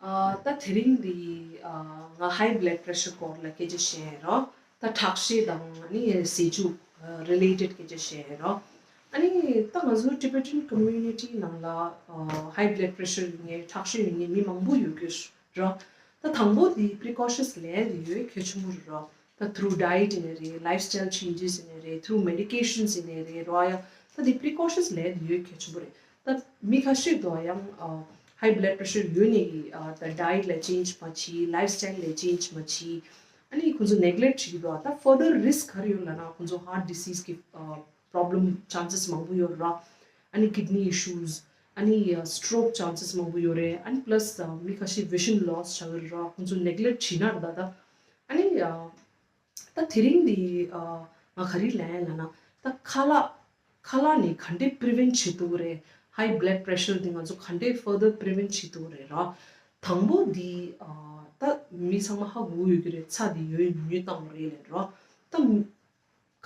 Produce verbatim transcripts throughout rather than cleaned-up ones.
ཨ་ད་དེ་རིང་འདི་ཨ་ང་high blood pressure སྐོར་ལ་སྐད་ཆ་བཤད་ཡིན་རོ། ད་ཁྲག་ཤེད་དང་ཨ་ནི་ཟས་བཅུད་related སྐད་ཆ་བཤད་ཡིན་རོ། ཨ་ནི་ད་ང་ཚོ་Tibetan community ནང་ལ་ཨ་high blood pressure ཡོད་མཁན་ཁྲག་ཤེད་ཡོད་མཁན་མི་མང་པོ་ཡོད་ཀྱི་རོ། ད་དང་པོ་འདི་precautions ལེན་འདི་ཡོད་གལ་ཆེན་པོ་རེད་རོ། ད་through diet ཡིན་ནའི་རེད། lifestyle changes ཡིན་ནའི་རེད། through medications ཡིན་ནའི་རེད་རོ། ཡ་ད་འདི་precautions ལེན་འདི་ཡོད་གལ་ཆེན་པོ་རེད། ད་མི་ཁ་ཤས་དོ་ཡང་ཨ་high blood pressure ཡོད་ནས་ཀྱི་ཨ་ད་diet ལ་change མ་བྱེད། lifestyle ལ་change མ་བྱེད། ཨ་ནི་ཁོང་ཚོ་neglect བྱེད་ཀྱི་འདུག་ད་further risk ག་རེ་ཡོད་ལབ་ན་ཁོང་ཚོ་heart disease གི་ཨ་problem chances མང་པོ་ཡོད་ར། ཨ་ནི་kidney issues ཨ་ནི་ཨ་stroke chances མང་པོ་ཡོད་རེད། ཨ་ནི་plus ཨ་མི་ཁ་ཤས་vision loss བྱ་གི་ར། ཁོང་ཚོ་neglect བྱེད་ན་ར་ད་ད་ཨ་ནི་ཨ། ད་དེ་རིང་འདི་ཨ་ང་ག་རེ་ལབ་ཡིན་ལབ་ན། ད་ཁ་ལག་ཁ་ལག་ནས་ག་འདྲས་prevent བྱེད་ཐུབ་ཀྱི་རེད། high blood pressure འདི་ང་ཚོ་ག་འདྲས further prevent བྱེད་ཐུབ་ཀྱི་རེད་ར། དང་པོ་འདི་ཨ་ད་མི་ཚང་མ་ཧ་གོ་ཡོད་ཀྱི་རེད། ཚྭ་འདི་ཡོད་ཉོས་བཏང་བ་རེད་ལབ་ར། ད་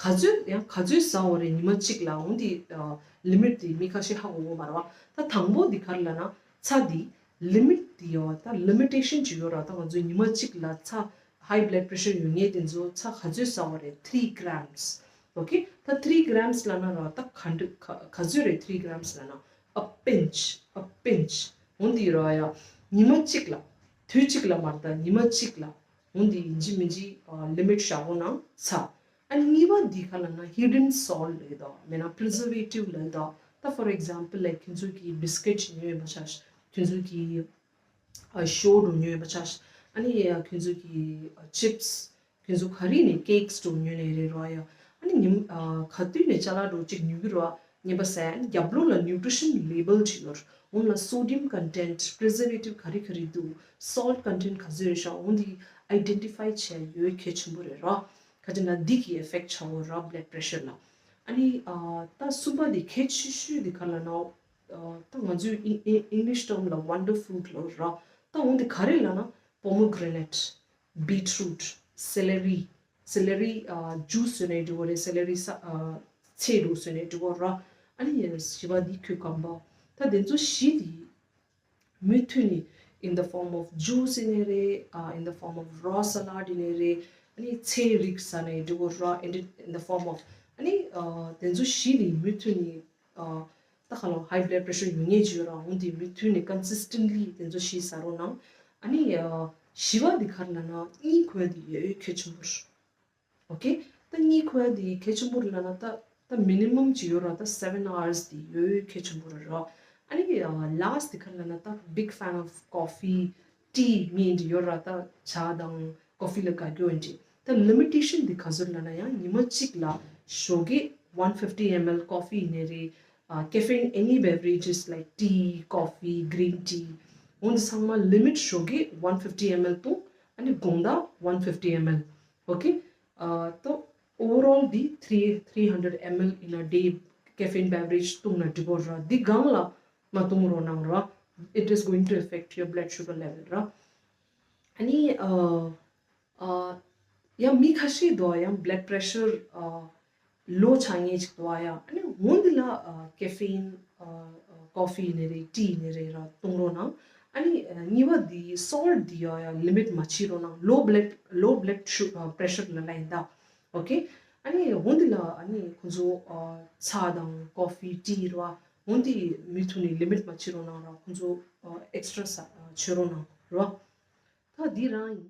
ག་ཚོད་ཡང་ག་ཚོད་ཟ་བ་རེད་ཉི་མ་གཅིག་ལ། འོ་འདི་ཨ་limit འདི་མི་ཁ་ཤས་ཧ་གོ་གི་མ་རེད་བ། ད་དང་པོ་འདི་ག་རེ་ལབ་ན་ཚྭ་འདི་limit འདི་ཡོད་བ། ད་limitation ཅིག་ཡོད་ར། ད་ང་ཚོ་ཉི་མ་གཅིག་ལ་ཚྭ་high blood pressure ཡོད་མཁན་དེ་ཚོ་ཚྭ་ག་ཚོད་ཟ་བ་རེད། three grams okay ད་three grams ལབ་ན་ར་ད་ག་འདྲ་ག་ག་ཚོད་རེད། three grams ལབ་ན་a pinch, a pinch འོ་འདི་ར། ཡ་ཉི་མ་གཅིག་ལ་དུས་གཅིག་ལ་མ་རེད། ད་ཉི་མ་གཅིག་ལ་འོ་འདི་ཡིན་གཅིག་མིན་གཅིག་limit བཞག་དགོས་ན་ཚྭ། ཨ་ནི་གཉིས་པ་འདི་ག་ལབ་ན་hidden salt ལབ་ཡོད་དོ། མེད་ན་preservative ལབ་ཡོད་དོ། ད་for example like ཁྱོད་ཚོ་གི་biscuit ཉོས་ཡོད་པ་ཆ་ཤས། ཁྱོད་ཚོ་གི་ཨ་ཤོ་འགྲོ་ཉོས་ཡོད་པ་ཆ་ཤས། ཨ་ནི་ཁྱོད་ཚོ་གི་ཨ་chips ཁྱོད་ཚོ་ག་རེ་ནས་cakes འགྲོ་ཉོས་ནས་རེད་རོ། ཡ་ཨ་ནི་ཉིན་ཨ་ག་དུས་ནས་ཅ་ལག་འགྲོ་གཅིག་ཉོ་གི་རོ། ཉན་པ་ཟ་ཨ་ནི་རྒྱབ་ལོགས་ལ་nutrition label ཅིག་ཡོད་ར། འོ་ལ་sodium content preservative ག་རེ་ག་རེ་འདུག salt content ག་ཚོད་རེད་ཤག་འོ་འདི་identify བྱས་ཡོད་གལ་ཆེན་པོ་རེད་རོ། ག་ཅི་ན་འདི་གི་effect བྱ་འོ་ར་blood pressure ལ། ཨ་ནི་ཨ་ད་གསུམ་པ་འདི་གལ་ཆེ་ཤོས་འདི་ག་ལབ་ན། ཨ་ད་ང་ཚོའི་ཨི་ཨི་English term ལ་wonder fruit ལབ་ར། ད་འོ་འདི་ག་རེ་ལབ་ན་pomegranate, beetroot, celery, celery ཨ་juice བཟོས་ནས་འགྲིག་གི་རེད། celery ས་ཨ་ཚལ་རུ་བཟོས་ནས་འགྲིག་གི་ར། ཨ་ནི་བཞི་པ་འདི་cucumber ད་དེ་ཚོ་བཞི་འདི་མུ་མཐུད་ནས་in the form of juice ཡིན་ནའི་རེད། ཨ་in the form of raw salad ཡིན་ནའི་རེད། ཨ་ནི་ཚལ་རིགས་ཟ་ནའི་འགྲིག་གི་ར། in the in the form of ཨ་ནི་ཨ་དེ་ཚོ་བཞི་ནི་མུ་མཐུད་ནས་ཨ་ད་ག་ལོ་high blood pressure ཡོད་མཁན་ཅིག་ཡོད་ར། འོ་འདི་མུ་མཐུད་ནས་consistently དེ་ཚོ་བཞི་ཟ་རོགས་གནང་། ཨ་ནི་ཨ་བཞི་པ་འདི་ག་རེ་ལབ་ན་གཉིད་ཁུག་ཡ་འདི་ཡོད་གལ་ཆེན་པོ་རེད། okay ད་གཉིད་ཁུག་ཡ་འདི་གལ་ཆེན་པོ་རེད་ལབ་ན་ད་ད་minimum ཅིག་ཡོད་ར། ད་seven hours འདི་ཡོད་གལ་ཆེན་པོ་རེད་ར། ཨ་ནི་ཨ་last འདི་ག་རེ་ལབ་ན་ད་big fan of coffee, tea མི་འདི་ཡོད་ར། ད་ཇ་དང་coffee ལ་དགའ་རྒྱུ་འདི། ད་limitation འདི་ག་ཚོད་ལབ་ན་ཡང་ཉི་མ་གཅིག་ལ་ཞོགས་ཀས་one fifty ml coffee ཡིན་ནའི་རེད། ཨ་caffeine any beverages like tea, coffee, green tea འོ་འདི་ཚང་མ་limit ཞོགས་ཀས་one fifty ml བཏུང་། ཨ་ནི་དགོང་དག་one fifty ml okay ཨ་ད་overall འདི་three three hundred ml in a day caffeine beverage བཏུང་ན་འགྲིག་གི་ར། འདི་སྒང་ལ་མ་བཏུང་རོགས་གནང་ར། it is going to affect your blood sugar level ར། ཨ་ནི་ཨ་ཨ་ཡང་མི་ཁ་ཤས་འདུག་ཡང་blood pressure ཨ་low ཆགས་མཁན་ཅིག་འདུག་ཡ། ཨ་ནི་འོ་འདི་ལ་ཨ་caffeine ཨ་coffee ཡིན་ནའི་རེད། tea ཡིན་ནའི་རེད་ར་བཏུང་རོགས་གནང་། ཨ་ནི་ཨ་གཉིས་པ་འདི་salt འདི་ཡ་ཡ་limit མ་བྱེད་རོགས་གནང་། low blood low blood su- ཨ་pressure ལ་ལ་ཡིན་ད། okay ཨ་ནི་འོ་འདི་ལ་ཨ་ནི་ཁོང་ཚོ་ཨ་ཚྭ་དང་coffee, tea ར་འོ་འདི་མུ་མཐུད་ནས་limit མ་བྱེད་རོགས་གནང་ར། ཁོང་ཚོ་ཨ་extra ཟ་ཨ་བྱེད་རོགས་གནང་ར། ད་འདི་རང་ཡིན།